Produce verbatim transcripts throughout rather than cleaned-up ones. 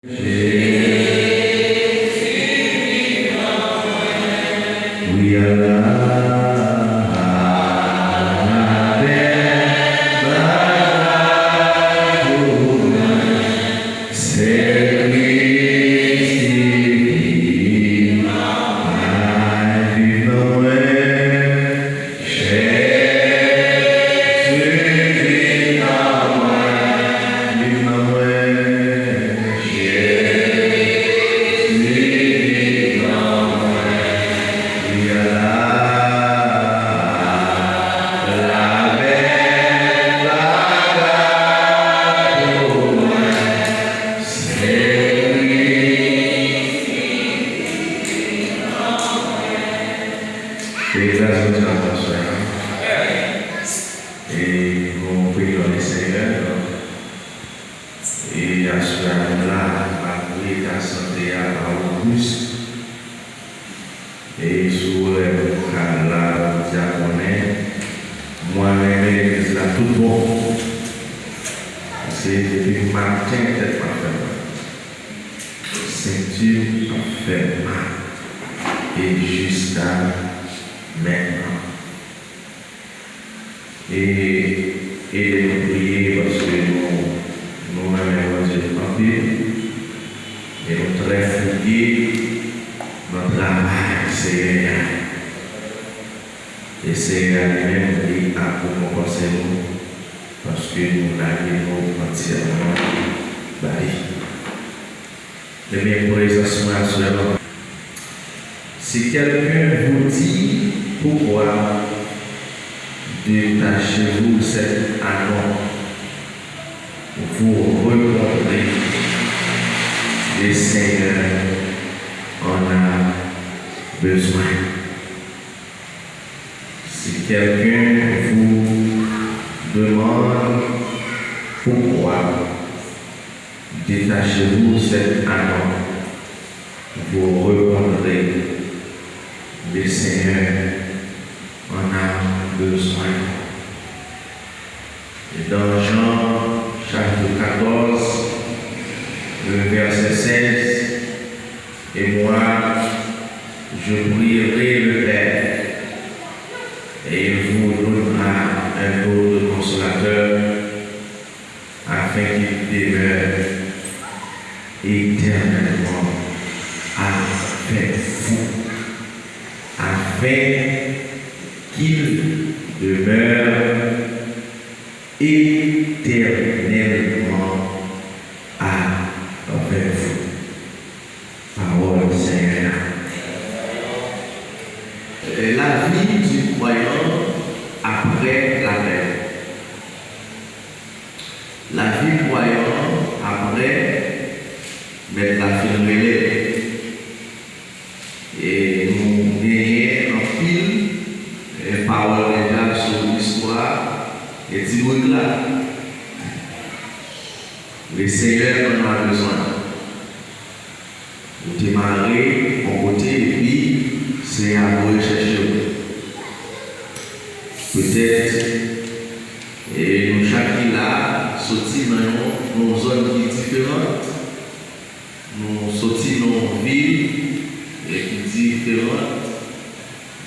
Wi, ala, ala, bèl bagay pou mwen. Se Kris ki vin viv nan mwen. Jezi vin nan mwen, vin nan mwen. Jezi vin nan mwen. Wi, ala, ala, bèl bagay pou mwen. E gras Bondye nan aswè a. E nou premye nan Lesenyè, donk, e aswè a nou la, malgre eta sante a pa wobis. E si w wè m ka la, Bondye a konnen, mwen renmen legliz la tout bon. Paske depi maten tèt m ap fè mal. Senti m ap fè mal. E jiska mentnan. E ede nou priye paske nou, nou renmen Bondye anpil. E nou trè fouye nan travay Senyè a. E Senyè a li menm, li ap rekonpanse nou paske nou lage nou antyèman ba li. Ebyen, prezans mwen aswè a. Si quelqu'un vous dit, pourquoi détachez-vous de cet anneau, vous répondrez, le Seigneur en a besoin. Si quelqu'un vous demande pourquoi détachez-vous de cet anneau, vous répondrez, le Seigneur en a besoin. Et dans Jean chapitre quatorze, le verset seize, et moi, je prierai le Père, et il vous donnera un autre consolateur, afin qu'il demeure éternellement avec vous, afin qu'il demeure éternellement avec vous. Pawòl Senyè a. La vie du croyant après l'appel. Lavi kwayan apre mèt la fin rele. E nou genyen anpil, e, pawòl deja sou istwa, e, ti bout la. Le Seigneur en a besoin. Ou te mare yon kote epi Senyè a voye chèche w. Petèt, e, nou chak ki la soti nan yon, yon zòn ki diferan. Nou soti nan yon vil, e, ki diferan.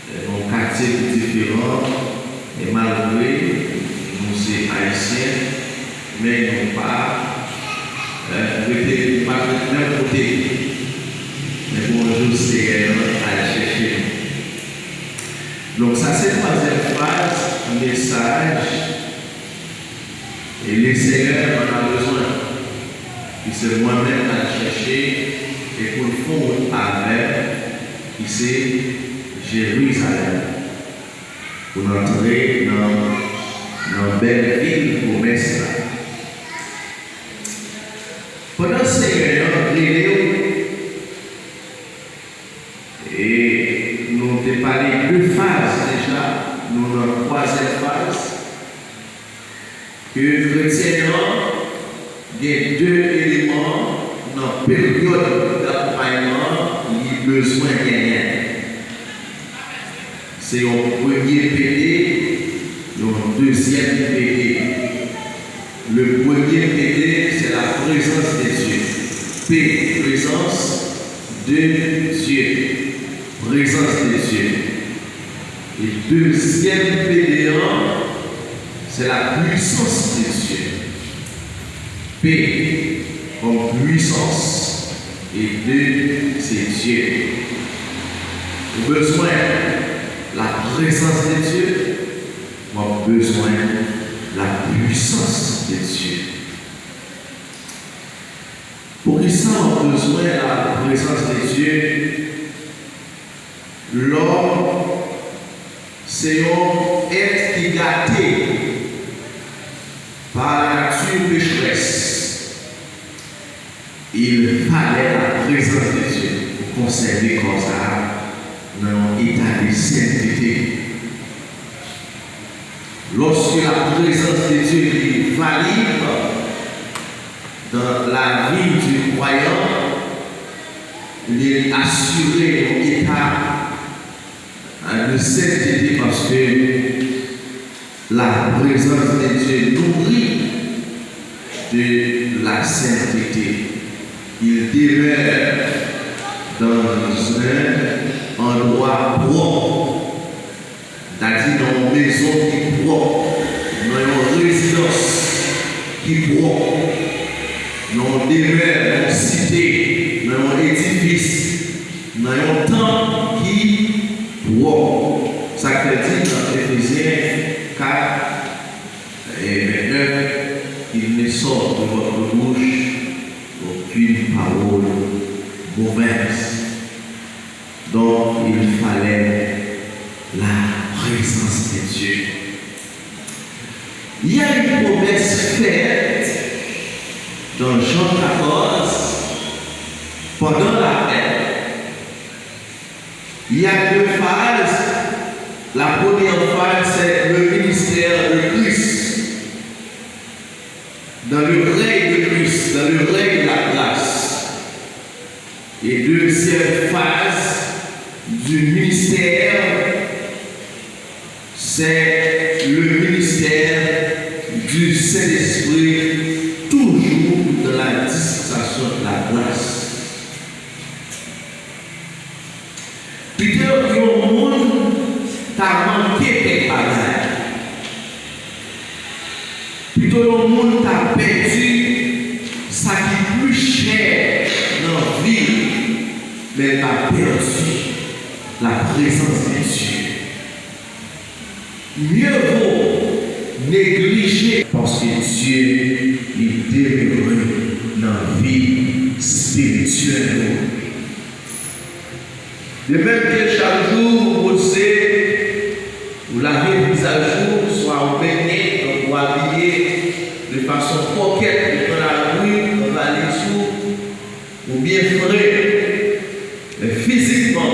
Nan yon katye ki diferan, e malgre nou se Ayisyen, men nou pa, e, rete, nou pa rete menm kote. Men pou yon jou, Senyè a al chèche nou. Donk, sa se twazyèm fraz mesaj. E le Senyè en a bezwen, ki se mwen menm k al chèche, e pou l fè wout avè m, ki se Jerizalèm, pou n antre nan, nan bèl vil pwomès la. Pandan Senyè an rele w, e nou te pale de faz deja, nou nan twazyèm faz. Ke kretyen an gen de eleman nan peryòd dakonpayman li bezwen genyen. Se yon premye pede, yon dezyèm pede. Le premier pede, c'est la présence de Dieu. P, présence de Dieu. Présence de Dieu. E dezyèm P de an, c'est la puissance de Dieu. P kòm pwisans e de se Dye. Ou bezwen la prezans de Dye, w ap bezwen la pwisans de Dye. Poukisa w ap bezwen la prezans de Dye? Lòm se yon èt ki gate pa la nati pecherès. Il fallait la présence de Dieu pou konsève kò sa a nan yon eta de sentete. Lorsque la présence de Dieu est valide dans la vie du croyant, li asire yon eta de sentete, paske la présence de Dieu nourrit de la sainteté. Il demeure dans un endroit propre. Sa di nan yon mezon ki pwòp, nan yon rezidans ki pwòp, nan yon demè, nan yon site, nan yon edifis, nan yon tanp ki pwòp. Sa k fè di nan Efezyen kat e vennèf, il ne sort de votre bouche aucune parole mauvaise. Donc, il fallait la présence de Dieu. Il y a une promesse faite dans Jean quatorze pendant la fête. Il y a deux phases. La première phase, c'est le ministère de Christ. Dans le règne de Christ, dans le règne de la grâce. Et deuxième phase du ministère, c'est le ministère du Saint-Esprit, toujours dans la dispensation de la grâce. Pito yon moun ta manke kèk bagay. Pito yon moun ta pèdi sa ki pli chè nan vi l, men l ta pèdi la prezans de Dye. Mieux vaut négliger, paske Dye li demere nan vi espirityèl ou. De menm ke chak jou ou bwose, ou lave vizaj ou, swa ou benyen, donk ou abiye de fason kokèt, ou pran lari, pran valiz ou, ou byen fre, men fizikman,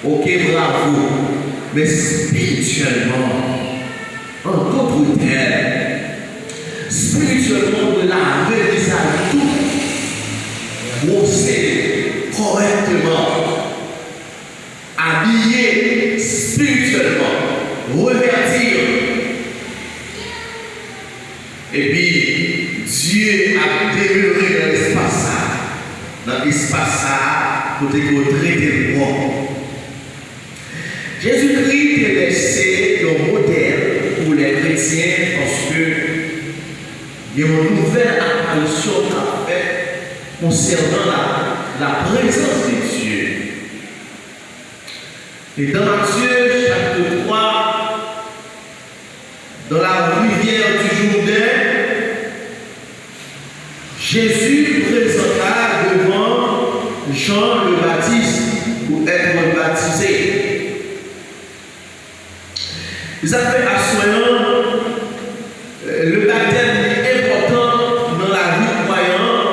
oke, bravo, men espirityèlman, an dòt tèm, espirityèlman, ou dwe lave vizaj ou tou, bwose kòrèkteman, abiye espirityèlman, revèti. Epi, Dye ap demere nan espas sa a, nan espas sa a, kote ke w trete l pwòp. Jezikri te lese yon modèl pou lè kretyen, paske gen yon nouvèl aparisyon k ap fèt konsènan la, la prezans de Dye. E dans Matthieu chapitre trois, dans la rivière du Jourdain, Jésus présenta devant Jean le Baptiste pour être baptisé. Sa fè aswè an, le batèm li enpòtan nan lavi kwayan an,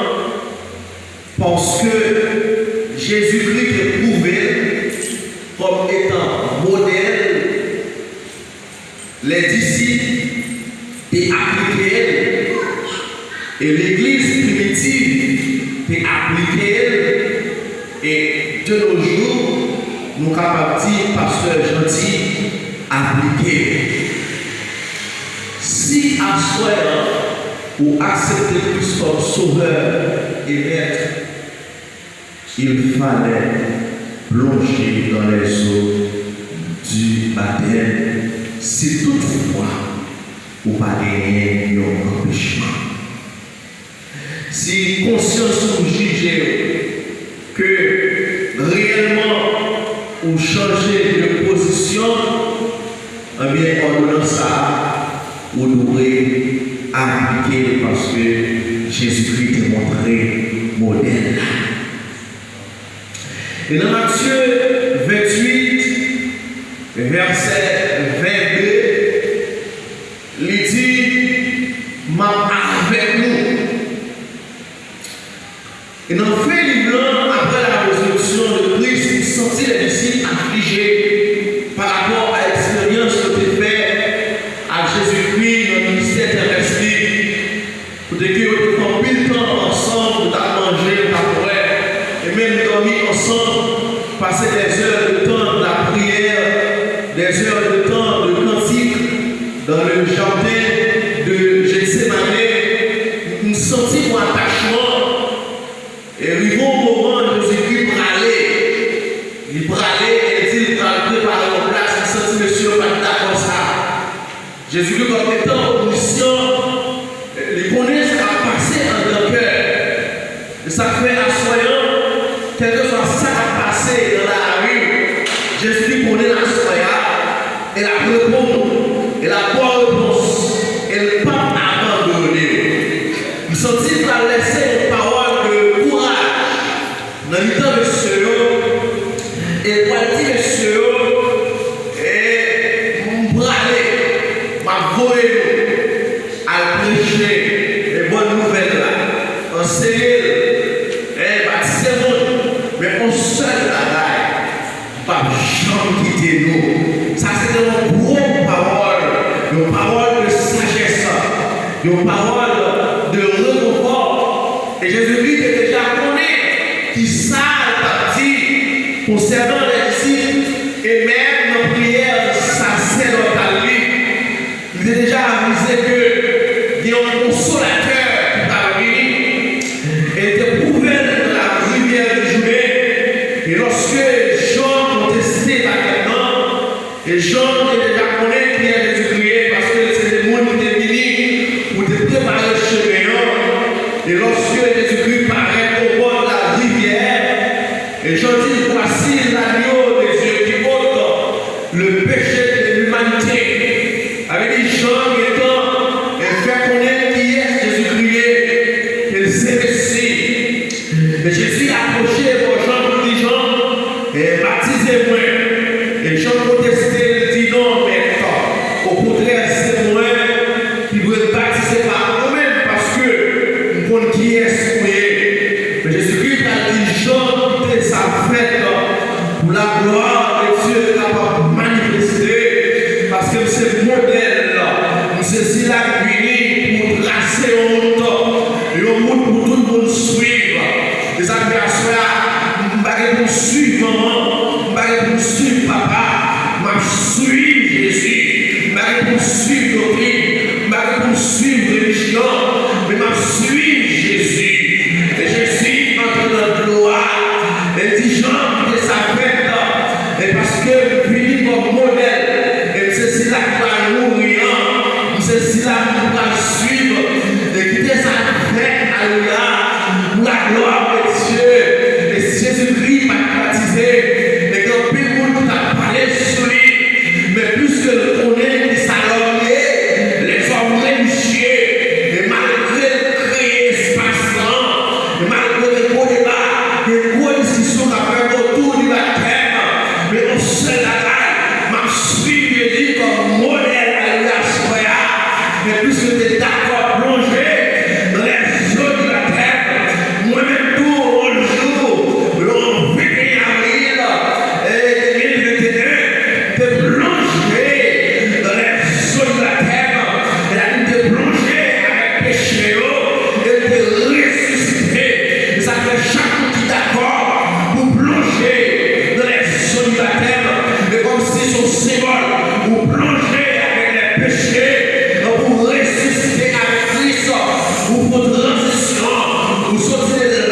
paske Jezikri te pwouve l kòm etan modèl. Lè disip te aplike l, e legliz primitiv te aplike l, e de nos jours, nou kapab di pastè Jeanty aplike l. Si aswè an ou aksepte Kris kòm Sovè, Émettre, il fallait plonger dans les eaux du baptême si toutefois ou pa genyen yon anpechman. Si konsyans ou jije ke reyèlman ou chanje de pozisyon, ebyen, òdonans sa a, ou dwe aplike l paske Jezikri te montre modèl la. E nan Matye venntuit, vèsè vennde, li di, "M ap avèk nou." E nan fen liv lan, apre la résurrection de Christ, nou santi lè disip aflije pa rapò a eksperyans yo te fè ak Jezikri nan ministè tèrès li. Kote ke yo te fè anpil tan ansanm, yo t ap manje, yo t ap bwè, e menm dòmi ansanm, pase des heures de temps de la prière, des heures de temps de cantique dans le jardin de Gethsemane. M santi yon atachman. E rive yon moman, Jezikri prale. Li prale e li di l pral prepare yon plas. Li santi mesye yo pa t dakò sa. Jezikri, kòm etan omnisyan, li konnen sa k ap pase anndan kè. E sa k fè aswè an, kèlkeswa sa k ap pase nan lari w, Jezikri konnen aswè a, e l ap reponn ou, e l ap ba w repons, e l p ap abandone w. M santi l pral lese yon pawòl de kouraj nan mitan mesye yo, e l pral di mesye yo, e m prale, m ap voye nou al preche e bòn nouvèl la, anseye l, e batize moun, men yon sèl bagay, m p ap janm kite nou. Sa se te yon gwo pawòl, yon pawòl de sajès, yon pawòl de rekonfò. E Jezikri te deja konnen ki sa l t ap di konsènan lè disip, e menm nan priyè sasèdotal li, li te deja avize ke gen yon konsolatè ki pral vini, e li te pwouve l nan la rivyè de Jouden. E lòske Jan konteste batèm nan, e Jan te deja konnen kiyès Jezikri ye, paske se te moun ki te vini pou te prepare chemen an. E lòske Jezikri parèt obò de la rivyè, e Jan di, "Voici l'agneau de Dieu qui ôte le péché de l'humanité." Sa vle di, Jan gentan fè konnen kiyès Jezikri ye, ke l se Mesi. E Jezi apwoche bò Jan pou l di, "Jan, e, batize mwen." E Jan pwoteste, l di, "Non, Mèt, okontrè, se mwen ki dwe batize pa ou menm, paske m konn kiyès ou ye." Men Jezikri pral di, "Jan, kite sa fèt pou laglwa de Dye kapab manifeste, paske m se modèl, m se sila k vini pou trase yon wout, yon wout pou tout moun swiv." E sa k fè aswè a, m pa gen pou m swiv manman, m pa gen pou m swiv papa, m ap swiv Jezi. M pa gen pou m swiv doktrin, m pa gen pou m swiv relijyon, men m ap swiv Jezi. E Jezi antre nan dlo a, e l di, "Jan, kite sa fèt, e paske m vini kòm modèl, e m se sila ki pral mouri an, m se sila ki pral swiv, e kite sa fèt, alelouya, pou laglwa de Dye." E si Jezikri pa t batize, e gen anpil moun ki t ap pale sou li, men piske l konnen ki sa lòm ye, lèzòm relijye, e malgre l kreye espas lan, e malgre gen gwo deba, gen gwo diskisyon k ap fèt otou di batèm, men yon sèl bagay, m ap swiv Jezi kòm modèl, alelouya, aswè a. Men piske l te dakò plonje nan lèzo di batèm, mwen menm tou, yon jou, yon venteyen avril, e, de mil venteyen, te plonje nan lèzo di batèm, e la te plonje avèk peche yo, e te resisite. E sa fè chak moun ki dakò pou plonje nan lèzo di batèm, e kòmsi se yon senbòl, ou plonje avèk lè peche, pou resisite avèk Kris, ou fè yon tranzisyon, ou soti de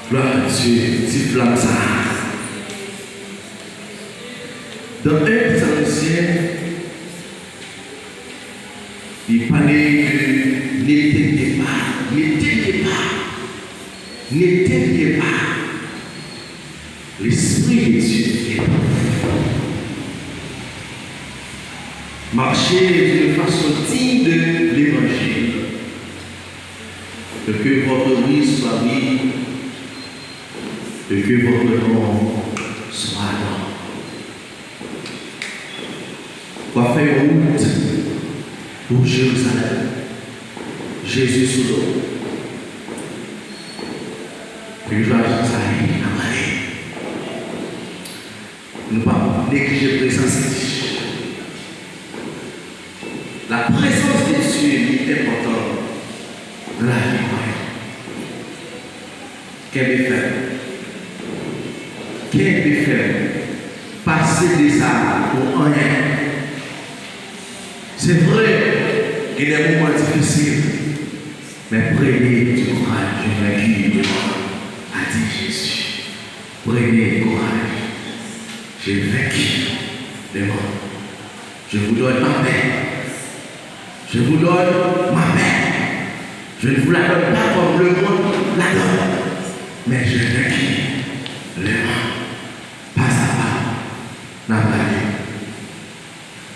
Glwa a Dye, ti flam sa a. Dans un Thessalonicien, li pale de n'éteignez pas, n'éteignez pas, n'éteignez pas l'Esprit de Dieu. Marchez d'une façon digne de l'Évangile. Que votre vie soit vive et que votre nom soit ardent. W ap fè yon wout pou Jerizalèm. Jezi sou do. Epi jou a jou sa ye, n ap ale. Nou p ap neglije prezans li. La présence de Dieu li enpòtan nan lavi kwayan. Kenbe fèm. Kenbe fèm. Pa sede sa pou anyen. Se vre, gen de moman difisil, men prenez du courage, j'ai vaincu le monde, a dit Jésus. Prenez courage, j'ai vaincu le monde. Je vous donne ma paix. Je vous donne ma paix. Je ne vous la donne pas comme le monde la donne. Mais j'ai vaincu le monde. Pas à pas, n ap prale.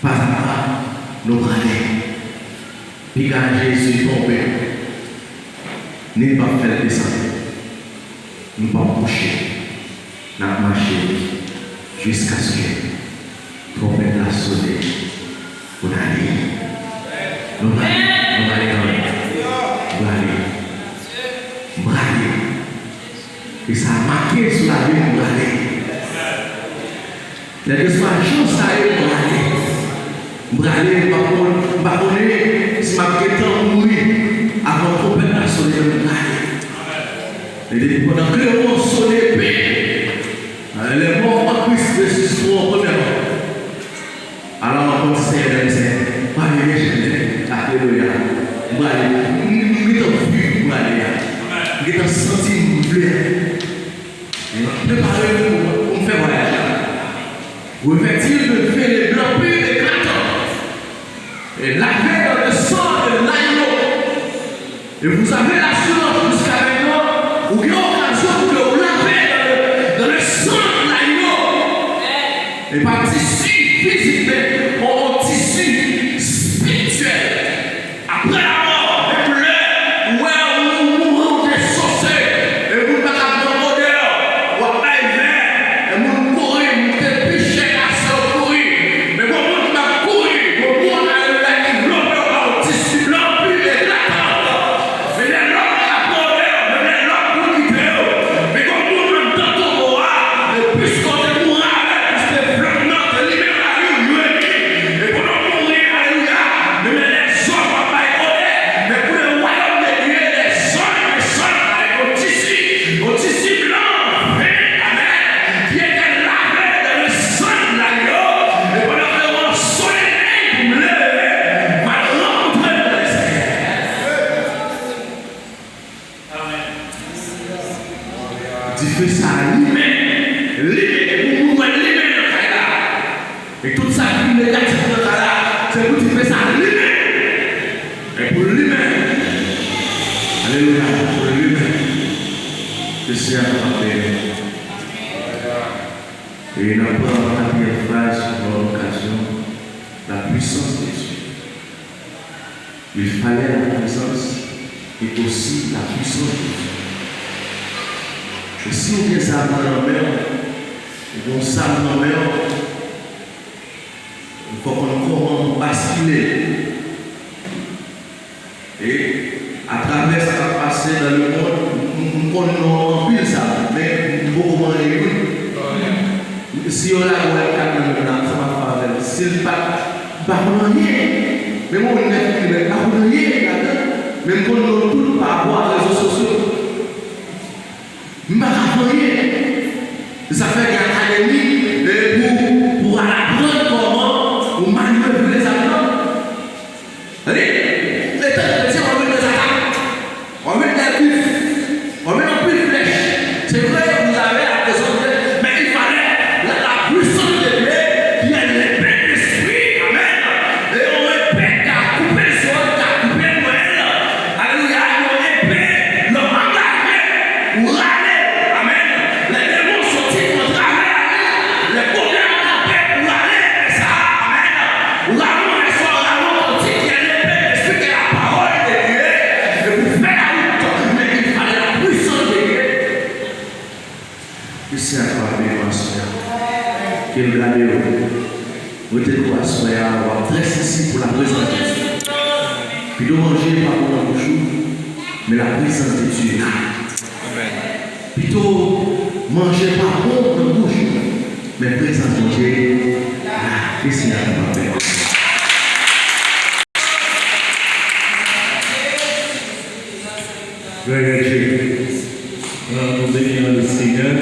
Pas à pas, nou prale. Piga Jezi tonbe. Ni n p ap fè l desann. Nou p ap kouche. N ap mache jiskaske twonpèt la sone pou n ale. Nou prale, nou prale kanmenm. Nou prale. M prale. E sa make sou lavi m, m prale. Kèlkeswa jan sa ye, m prale. M prale, m pa konn, m pa konnen si m ap gentan mouri avan twonpèt la sone, men m prale. E depi pandan klewon sone, pen, les morts en Christ ressusciteront premièrement. Alò, ankò, Senyè, Senyè, prale, Senyè. Alelouya. M prale. M, m, m gentan viv pou m prale a. M gentan santi m vle. Prepare nou pou, pou n fè vwayaj la. Revêtis de vêtements blancs purs éclatants, et lavés dans le sang de l'agneau. Et vous avez l'assurance jusqu'à maintenant, ou gen okazyon pou ke w lave dans le, dans le sang de l'agneau. E pa tisi fizik, men yon, yon tisi espirityèl. Apre lamò, menm lè ou wè ou mouri, ou te sose, e moun pa ka pran odè w, w ap bay vè, e moun kouri, moun te pi chè pase w kouri. Men gon moun k ap kouri, gon moun, alelouya, ki vle w pa w tisi blan pi eklatan. Men lè lòt la pran odè w, men lè lòt moun kite w, men gon moun anndan tonbo a, e piske w te mouri avè l, piske flanm nan te limen lavi w, jwenn li. E pandan w mouri, alelouya, men, men lèzòm ap bay odè, men pou le royaume de Dieu, les anges descendent avec un tissu, un tissu blanc, fin, amen, qui était lavé dans le sang de l'agneau. E pandan ke w an solenèy pou m leve, m al rankontre m nan Lesenyè. Dife sa a limen, limen, e pou moun wè limen nan kay la. E tout sa ki negatif nan kay la, se pou dife sa a limen. E pou limen. Alelouya, pou limen. Ke Senyè a kapab beni. E n ap pran katriyèm fraz pou nou okazyon, la puissance de Dieu. Il fallait la présence et aussi la puissance de Dieu. E si w gen zam nan men w, ou gen zam nan men w, ou fò konn kòman pou baskile. E atravè sa k ap pase nan lemonn, m, m, m konn non anpil zam, men m poko manyen youn. Si yo lage yon M kat nan men m la, sa m ap fè avè l? Si l pa t, m pa konn anyen. Men mwen menm nèf kilometre, m pa konn anyen ladan l. Men m konn yo tout pa rapò a rezo sosyo. M pa ka fè anyen. Se sa k fè gen akademi, e, pou, pou al aprann kòman ou manyevre zam nan. Tande, etan kretyen, w ap met nan zatak, w ap met nan bif, w ap met anpil flèch. Ou rale l. Amèn. Lè demon soti, ou rale l. Lè pwoblèm kanpe, ou rale l. Fè sa. Amèn. Ou rale l, fè sa, ou rale l, ou di, que l'épée de l'esprit, que la parole de Dieu, et vous faites la route, mais il fallait la puissance de Dieu. Ke Senyè a frape nou aswè a. Ke l gade w. Rete debout aswè a, w ap trè sensiv pou la prezans de Dye. Pito manje pa bon nan bouch ou, men la prezans de Dye la. Pito manje pa bon nan bouch ou, men prezans Bondye la. Ke Senyè a frape nou. Glorifie Dieu. Alò, nou beni nan le Seigneur.